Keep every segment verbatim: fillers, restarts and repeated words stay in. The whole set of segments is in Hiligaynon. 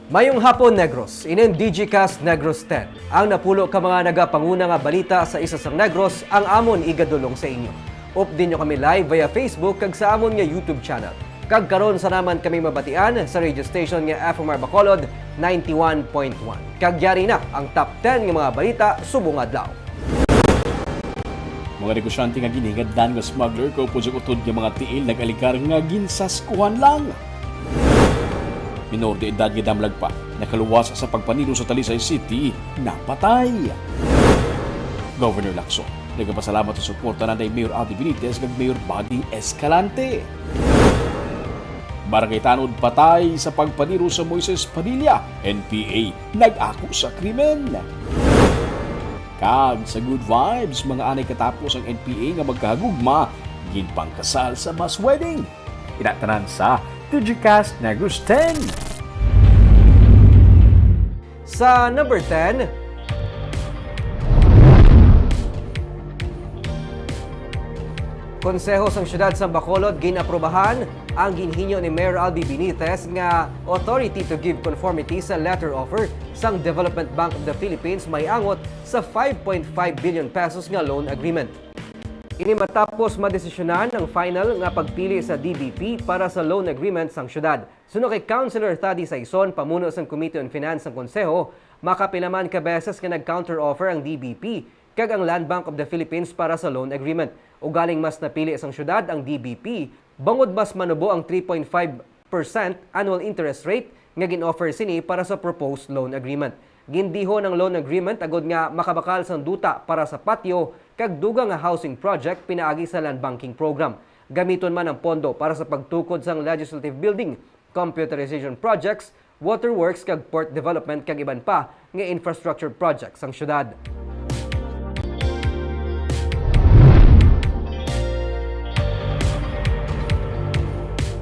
Mayong hapon, Negros. Inin Digicast Negros ten. Ang napulo ka mga nagapanguna nga balita sa isa sang Negros ang amon igadulong sa inyo. Updi nyo kami live via Facebook kag sa amon nga YouTube channel. Kag karon sa naman kami mabatian sa radio station nga F M R Bacolod ninety-one point one. Kag yari na ang top ten nga mga balita subong adlaw. Mga negosyante nga ginhingadlan nga smuggler kaupod sa utod nga mga tiil nag-alegar nga ginsaskuhan lang. Minor de edad nga damlag pa nakaluwas sa pagpaniro sa Talisay City, napatay. Governor Lacson nagapasalamat sa suporta nanday Mayor Aldi Benitez kag Mayor Buddy Escalante. Barangay Tanod patay sa pagpaniro sa Moises Padilla, N P A nag-ako sa krimen. Kag sa good vibes, mga anay katapos ang N P A nga magkahagugma, ginpangkasal sa mass wedding. Ina tanan sa Digicast Negros ten. Sa number ten, Konseho sang Siyudad sang Bacolod gin-aprobahan ang ginhinyo ni Mayor Albi Benitez nga authority to give conformity sa letter offer sang Development Bank of the Philippines mahiangot sa five point five billion pesos nga loan agreement. Ini matapos madesisyonan ang final nga pagpili sa D B P para sa loan agreement sang siyudad. Suno kay Councilor Thady Saison, pamuno sang Committee on Finance sang Konseho, makapila man ka beses nga nag-counter offer ang D B P kag ang Land Bank of the Philippines para sa loan agreement. Ugaling mas napili sang siyudad ang D B P, bangod mas manubo ang three point five percent annual interest rate nga gin-offer sini para sa proposed loan agreement. Gindihon ang loan agreement agod nga makabakal sang duta para sa patio kag dugang nga housing project pinaagi sa land banking program. Gamiton man ang pondo para sa pagtukod sang legislative building, computerization projects, waterworks kag port development kag iban pa nga infrastructure projects sang siyudad.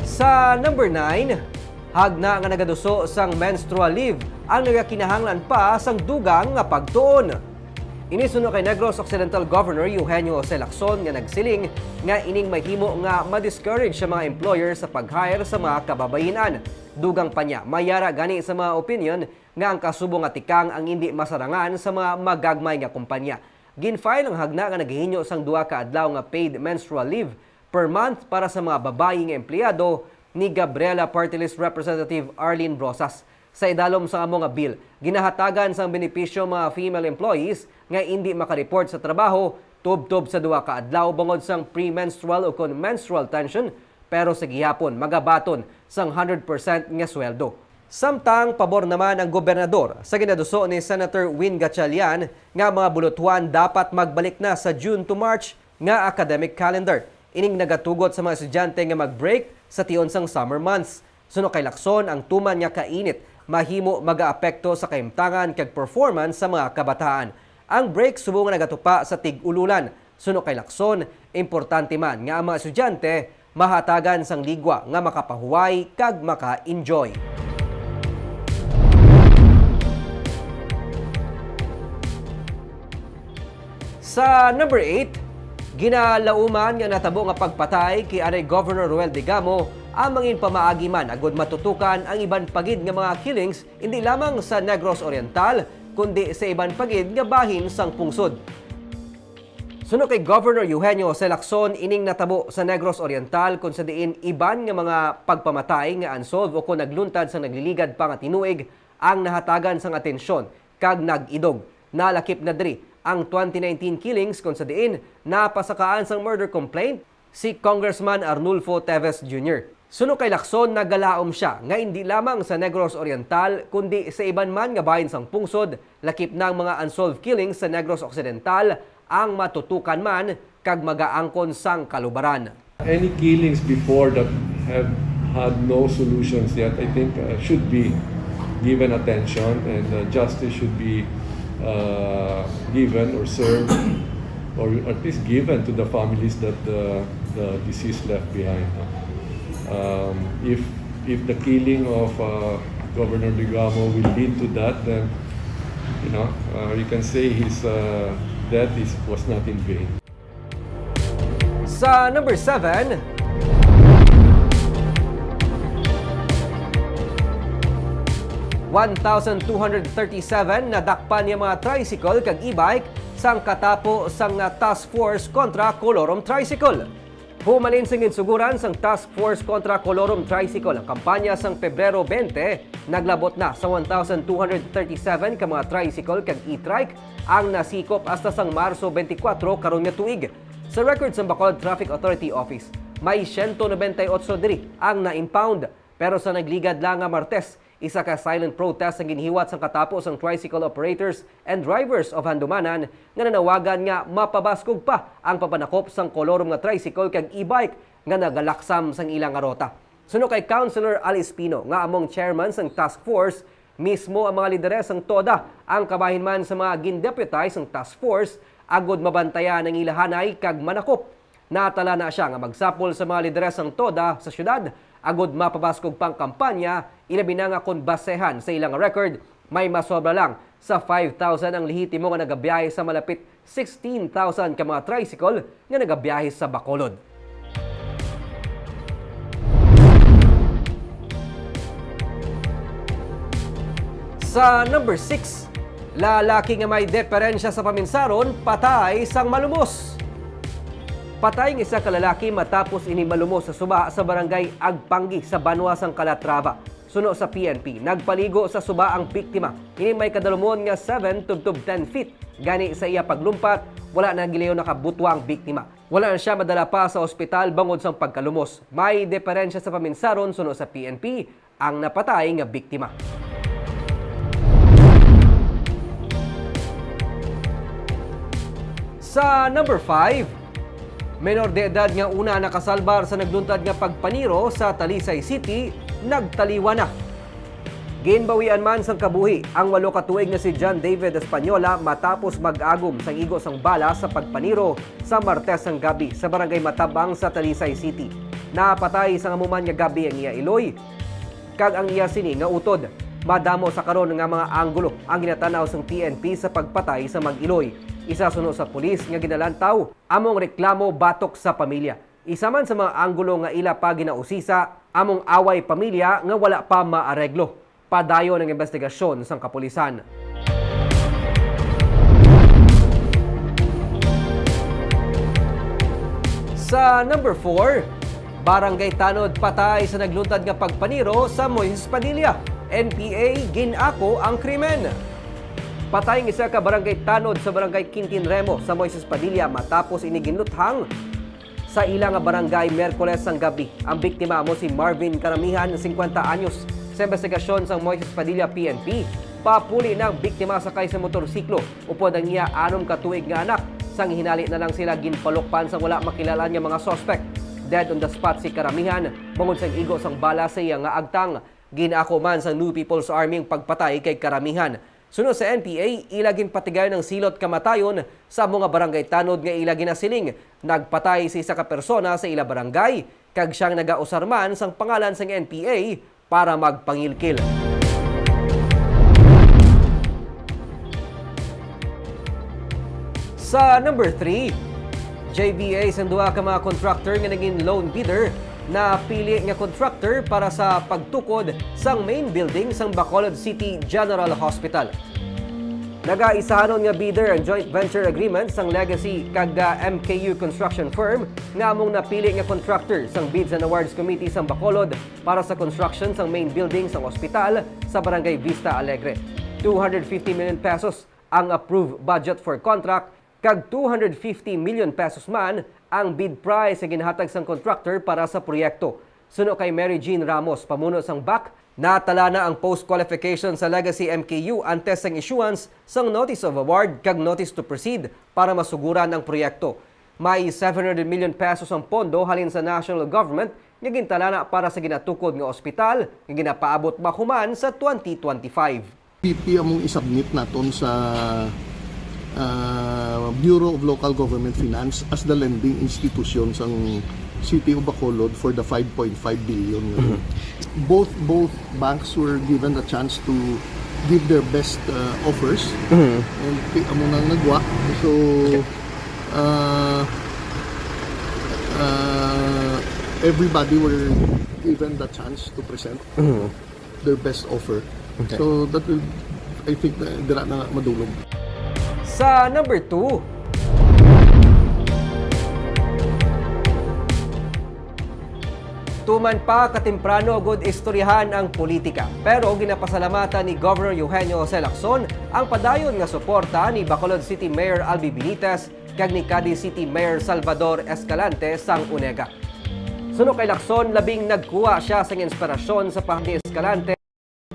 Sa number nine, hagna nga nagaduso sang menstrual leave ang nagakinahanglan pa sang dugang nga pagtuon. Ini suno kay Negros Occidental Governor Eugenio Jose Lacson nga nagsiling nga ining mahimo nga ma-discourage sa mga employer sa pag-hire sa mga kababayin-an. Dugang pa niya, may ara gani sa mga opinion nga ang kasubo nga tikang ang indi masarangan sa mga magagmay nga kumpanya. Gin-file ang hagna nga nagahinyo sang duha ka adlaw nga paid menstrual leave per month para sa mga babayi nga empleyado ni Gabriela Party List Representative Arlene Brosas. Sa idalom sang amo nga bill, ginahatagan sang benepisyo mga female employees nga indi makareport sa trabaho tubtob sa duha ka adlaw bangod sang premenstrual ukon menstrual tension, pero sa gihapon magabaton sang hundred percent nga sweldo. Samtang pabor naman ang gobernador sa ginaduso ni Senator Win Gatchalian nga mga bulutwan dapat magbalik na sa June to March nga academic calendar. Ining nagatugot sa mga estudyante nga mag-break sa tion sang summer months. Suno kay Lacson, ang tuman nga kainit mahimo magaapekto sa kahimtangan kag performance sa mga kabataan. Ang break subong nga nagatupa sa tig-ululan. Suno kay Lacson, importante man nga ang mga estudyante mahatagan sang ligwa nga makapahuway kag maka-enjoy. Sa number eight, ginalauman nga natabo nga pagpatay kay anay Governor Roel Digamo ang mangin pamaagi man agud matutukan ang iban pa gid nga mga killings, indi lamang sa Negros Oriental, kundi sa iban pa gid nga bahin sang pungsod. Suno kay Governor Eugenio Jose Lacson, ining natabo sa Negros Oriental, kung sa diin iban nga mga pagpamatay nga unsolved o kung nagluntad sa nagliligad pa nga tinuig ang nahatagan sang atensyon kag nag-idog. Nalakip na diri ang twenty nineteen killings, kung sa diin napasakaan sang murder complaint si Congressman Arnulfo Teves Junior. Suno kay Lacson, nagalaom sia nga indi lamang sa Negros Oriental, kundi sa iban man nga bahin sang pungsod, lakip na ang mga unsolved killings sa Negros Occidental ang matutukan man kag magaangkon sang kalubaran. Any killings before that have had no solutions yet, I think, uh, should be given attention, and, uh, justice should be, uh, given or served or at least given to the families that the, the deceased left behind, no? Um, if, if the killing of, uh, Governor Digamo will lead to that, then, you know, uh, you can say his, uh, death is, was not in vain. Sa number seven, One thousand two hundred thirty-seven nadakpan nga mga tricycle kag e-bike sang katapo sang, ah, Task Force kontra Kolorum Tricycle. Humalin sa ginsuguran sang Task Force kontra Kolorum Tricycle ang kampanya sang Pebrero twenty, naglabot na sa one thousand two hundred thirty-seven ka mga tricycle kag e-trike ang nasikop hasta sang Marso twenty-four karon nga tuig. Sa record sang Bacolod Traffic Authority Office, may siyento nobenta y otso diri ang na-impound. Pero sa nagligad lang nga Martes, isa ka silent protest ang ginhiwat sang katapo sang Tricycle Operators and Drivers of Handumanan nga nanawagan nga mapabaskog pa ang pagpanakop sang kolorum nga tricycle kag e-bike nga nagalaksam sang ila nga rota. Suno kay Councilor Alice Pino, nga among chairman sang task force, mismo ang mga lideres sang TODA ang kabahin man sa mga gindeputize sang task force agod mabantayan ang ila hanay kag manakop. Natala na siya nga magsapol sa mga lideres sang TODA sa syudad agud mapabaskog pa ang kampanya, ilabi na nga kon basehan sa ilang record, may masobra lang sa five thousand ang lehitimo nga nagabiyahe sa malapit sixteen thousand ka mga tricycle nga nagabiyahe sa Bacolod. Sa number six, lalaki nga may deperensya sa paminsaron patay sang malumos. Patay ang isa ka lalaki matapos ini malumos sa suba sa barangay Agpanggi sa banwa sang Calatrava. Suno sa P N P, nagpaligo sa suba ang biktima. Ini may kadalumon nga seven tubtob ten feet. Gani sa iya paglumpat, wala na gilayon nakabutwa ang biktima. Wala na siya madala pa sa ospital bangod sang pagkalumos. May deperensya sa paminsaron suno sa P N P ang napatay nga biktima. Sa number five, menor de edad nga una nakasalbar sa nagluntad nga pagpaniro sa Talisay City, nagtaliwan na. Ginbawian man sang kabuhi ang walo ka tuig nga si John David Española matapos mag-agom sang igo sang bala sa pagpaniro sa Martes sang gabi sa Barangay Matabang sa Talisay City. Napatay sang amo man nga gabi ang iya iloy kag ang iya sini nga utod. Madamo sa karon nga mga anggulo ang ginatan-aw sang P N P sa pagpatay sa mag-iloy. Isa suno sa pulis nga ginalantaw, amo ang reklamo batok sa pamilya. Isa man sa mga anggulo nga ila pa ginausisa, amo ang away pamilya nga wala pa maareglo. Padayon ang imbestigasyon sang kapulisan. Sa number four, barangay tanod patay sa nagluntad nga pagpaniro sa Moises Padilla. N P A gin-ako ang krimen. Patay ang isa ka barangay tanod sa barangay Quintin Remo sa Moises Padilla matapos ini ginluthang sa ila nga barangay Miyerkules sang gabi. Ang biktima amo si Marvin Karamihan, singkwenta anyos. Sa imbestigasyon sang Moises Padilla P N P, papuli na ang biktima sakay sa motorsiklo upod ang iya anom ka tuig nga anak. Sang hinali na lang sila ginpalukpan sang wala makilal-an nga mga suspect. Dead on the spot si Karamihan bangod sang igo sang bala sa iya nga agtang. Gin-ako man sang New People's Army ang pagpatay kay Karamihan. Suno sa N P A, ila ginpatigayon ang silot kamatayon sa amo nga barangay tanod nga ila ginasiling nagpatay sa isa ka persona sa ila barangay, kag siyang nagausar man sang pangalan sang N P A para magpangilkil. Sa number three, J V A sang duha ka mga contractor nga naging lone bidder napili nga contractor para sa pagtukod sang main building sang Bacolod City General Hospital. Nagaisahanon nga bidder ang joint venture agreement sang Legacy kag, ah, M K U construction firm nga among napili nga contractor sang Bids and Awards Committee sang Bacolod para sa construction sang main building sang ospital sa Barangay Vista Alegre. Two hundred fifty million pesos ang approved budget for contract kag two hundred fifty million pesos man ang bid price nga ginhatag sang contractor para sa proyekto. Suno kay Mary Jean Ramos, pamuno sang bac, natala na ang post qualification sa Legacy M K U antes sang issuance sang Notice of Award kag Notice to Proceed para masuguran ang proyekto. May seven hundred million pesos ang pondo halin sa national government nga gintalana para sa ginatukod nga ospital nga ginapaabot mahuman sa twenty twenty-five. P P among isubmit naton sa, ah, Bureau of Local Government Finance as the lending institution sang City of Bacolod for the five point five billion. Mhm. Both, both banks were given the chance to give their best, uh, offers. Mhm. And pi-, amo nang nagwa. So, Okay. uh, uh, everybody were given the chance to present Mhm. their best offer. So that will, I think, na dira na madulog. Sa number two, tuman pa katemprano gud istoryahan ang politika. Pero ginapasalamatan ni Governor Eugenio Jose Lacson ang padayon nga suporta ni Bacolod City Mayor Albi Benitez kag ni Cadiz City Mayor Salvador Escalante sang Onega. Suno kay Lacson, labing nagkuha siya sang inspirasyon sa pahayag ni Escalante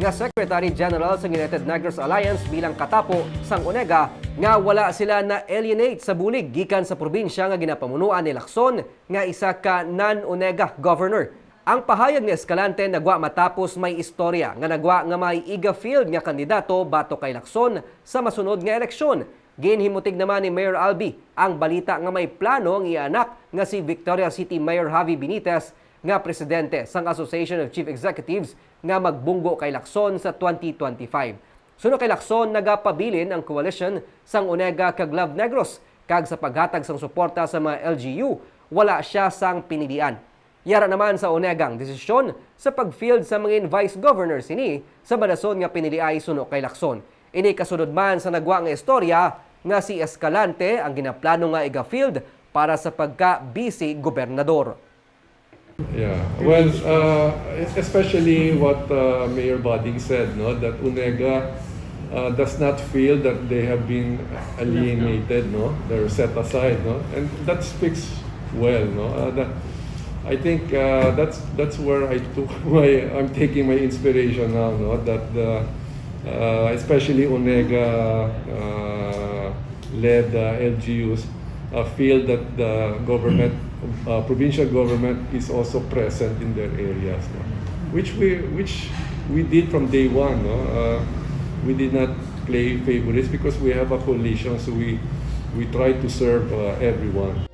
nga Secretary General sa United Negros Alliance bilang katapo sang Onega nga wala sila na-alienate sa bulig gikan sa probinsya nga ginapamunuan ni Lacson nga isa ka non-Onega governor. Ang pahayag ni Escalante nagwa matapos may istorya nga nagwa nga may iga-field nga kandidato batok kay Lacson sa masunod nga eleksyon. Ginhimutig naman ni Mayor Albi ang balita nga may plano ang iya anak nga si Victoria City Mayor Javi Benitez nga presidente sang Association of Chief Executives nga magbunggo kay Lacson sa twenty twenty-five. Suno kay Lacson, nagapabilin ang coalition sang Onega kag Love Negros, kag sa paghatag sang suporta sa mga L G U, wala siya sang pinilian. Yara naman sa Onega ang desisyon sa pag-field sa mangin vice governor sini sa banason nga piniliay suno kay Lacson. Ini kasunod man sa nagwa nga istorya nga si Escalante ang ginaplano nga iga-field para sa pagka-vice gobernador. Yeah, well, uh, especially what uh, Mayor Bading said, no, that Onega uh, does not feel that they have been alienated, no, they're set aside, no, and that speaks well, no. Uh, that I think uh, that's that's where I took my I'm taking my inspiration now, no, that the uh, especially Onega uh, led uh, L G Us uh, feel that the government, uh, provincial government, is also present in their areas, no? Which we which we did from day one. No? Uh, we did not play favorites because we have a coalition, so we we try to serve uh, everyone.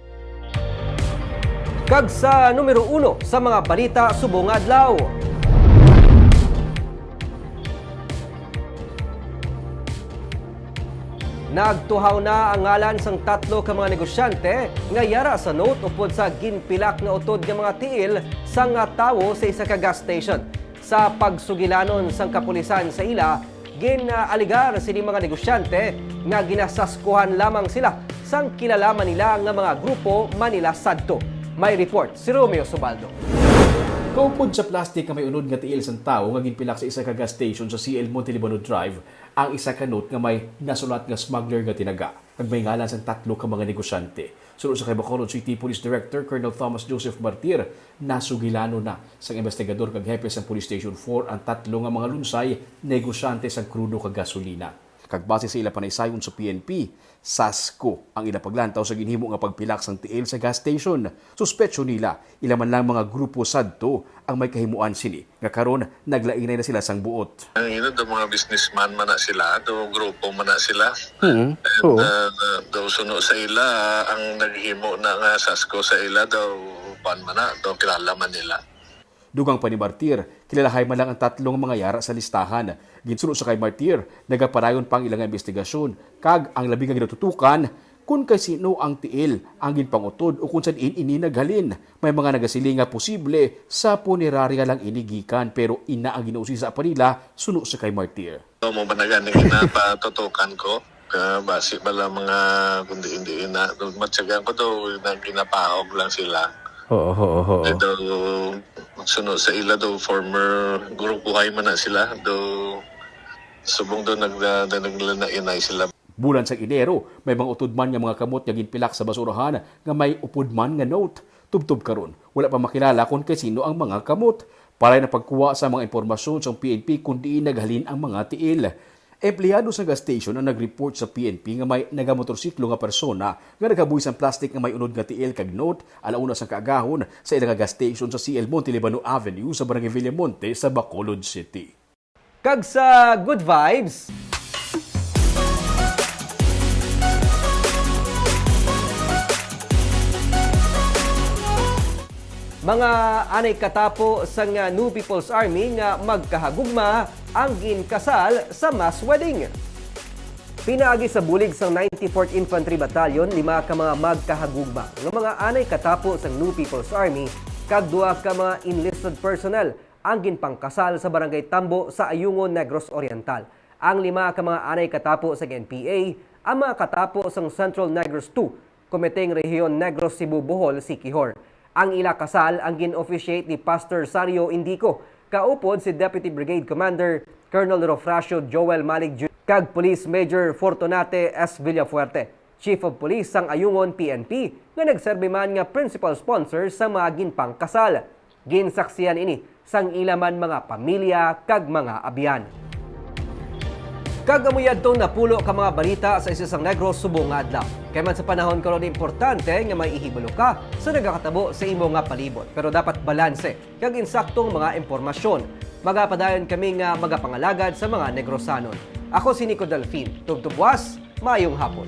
Kag sa numero uno sa mga balita subong nga adlaw. Nagtuhaw na ang ngalan sang tatlo ka mga negosyante nga yara sa note upod sa ginpilak nga utod nga mga tiil sang tawo sa isa ka gas station. Sa pagsugilanon sang kapulisan sa ila, gin-alegar sini mga negosyante nga ginasaskuhan lamang sila sang kilala man nila nga mga grupo man nila sadto. May report si Romeo Subaldo. Kaupod sa plastic nga may unod nga tiil sang tawo nga ginpilak sa isa ka gas station sa C L Monte Libano Drive ang isa ka note nga may nasulat nga smuggler nga tinaga, kag may ngalan sang tatlo ka mga negosyante. Suno sa kay Bacolod City Police Director Colonel Thomas Joseph Martir, nasugilanon na sang investigador kag hepe sang Police Station four ang tatlo nga mga lunsay negosyante sang krudo kag gasolina. Kag base sa ila panaysayon sa P N P, sasko ang ila paglantaw sa ginhimo nga pagpilak sang tiil sa gas station. Suspetsyon nila, ila man lang mga grupo sadto ang may kahimuan sini, nga karon naglainay na sila sang buot. Ang ino do mga businessman man na sila, do grupo man na sila. Hmm. And Oo. uh, uh, daw suno sa ila, ang naghimo na nga sasko sa ila daw pan man na, daw kilala man nila. Dugang pa ni Martir, kilalahay man lang ang tatlo nga mga yara sa listahan. Ginsuno sa kay Martir, nagapadayon pa ang ila nga investigasyon, kag ang labi nga ginatutukan, kun kay sino ang tiil ang ginpangutod o kung sa diin ini naghalin. May mga nagasiling nga posible sa punerarya lang ini gikan, pero ina ang ginausisa pa nila, suno sa kay Martir. So, mo ba na gani ginapatutukan ko? Ah, basi bala mga kundi hindi na. Matyagan ko daw na ginapahog lang sila. Oo, oo, oo. Eh, daw, suno sa ila daw, former grupuhay man na sila. Daw, subong daw nagda- naglainay sila. Bulan sang Enero, may mga utod man nga mga kamot nga ginpilak sa basurahan nga may upod man nga note. Tubtob karon, wala pa makilala kon kay sino ang mga kamot. Palay na pagkuha sa mga impormasyon sang P N P kon diin naghalin ang mga tiil. Empleyado sa gas station ang nag-report sa P N P nga may nagamotorsiklo nga persona nga naghaboy sang plastic nga may unod nga tiil kag note, alauna sang kaagahon sa ila nga gas station sa C L Monte Libano Avenue sa Barangay Villamonte sa Bacolod City. Kag sa Good Vibes, mga anay katapo sang New People's Army nga magkahagugma ang ginkasal sa mass wedding. Pinaagi sa bulig sang ninety-fourth Infantry Battalion, lima ka mga magkahagugma nga mga anay katapo sang New People's Army kag duha ka mga enlisted personnel ang ginpangkasal sa Barangay Tambo sa Ayungon, Negros Oriental. Ang lima ka mga anay katapo sang N P A, ang mga katapo sang Central Negros two, Komiteng Rehiyon Negros Cebu Bohol, Siquijor. Ang ila kasal ang gin-officiate ni Pastor Sario Indico, kaupod si Deputy Brigade Commander Colonel Rofracio Joel Malig Junior kag Police Major Fortunate S. Villafuerte, Chief of Police sang Ayungon P N P, nga nagserbi man nga principal sponsor sa mga ginpangkasal. Ginsaksihan ini sang ila man mga pamilya kag mga abyan. Kag amo yadtong napulo ka mga balita sa isa sang Negros subong nga adlaw. Kay man sa panahon karon, importante nga may ihibalo ka sa nagakatabo sa imo nga palibot, pero dapat balanse kag insaktong mga impormasyon. Magapadayon kami nga magapangalagad sa mga Negrosanon. Ako si Nico Delfin. Tubtub buwas, maayong hapon.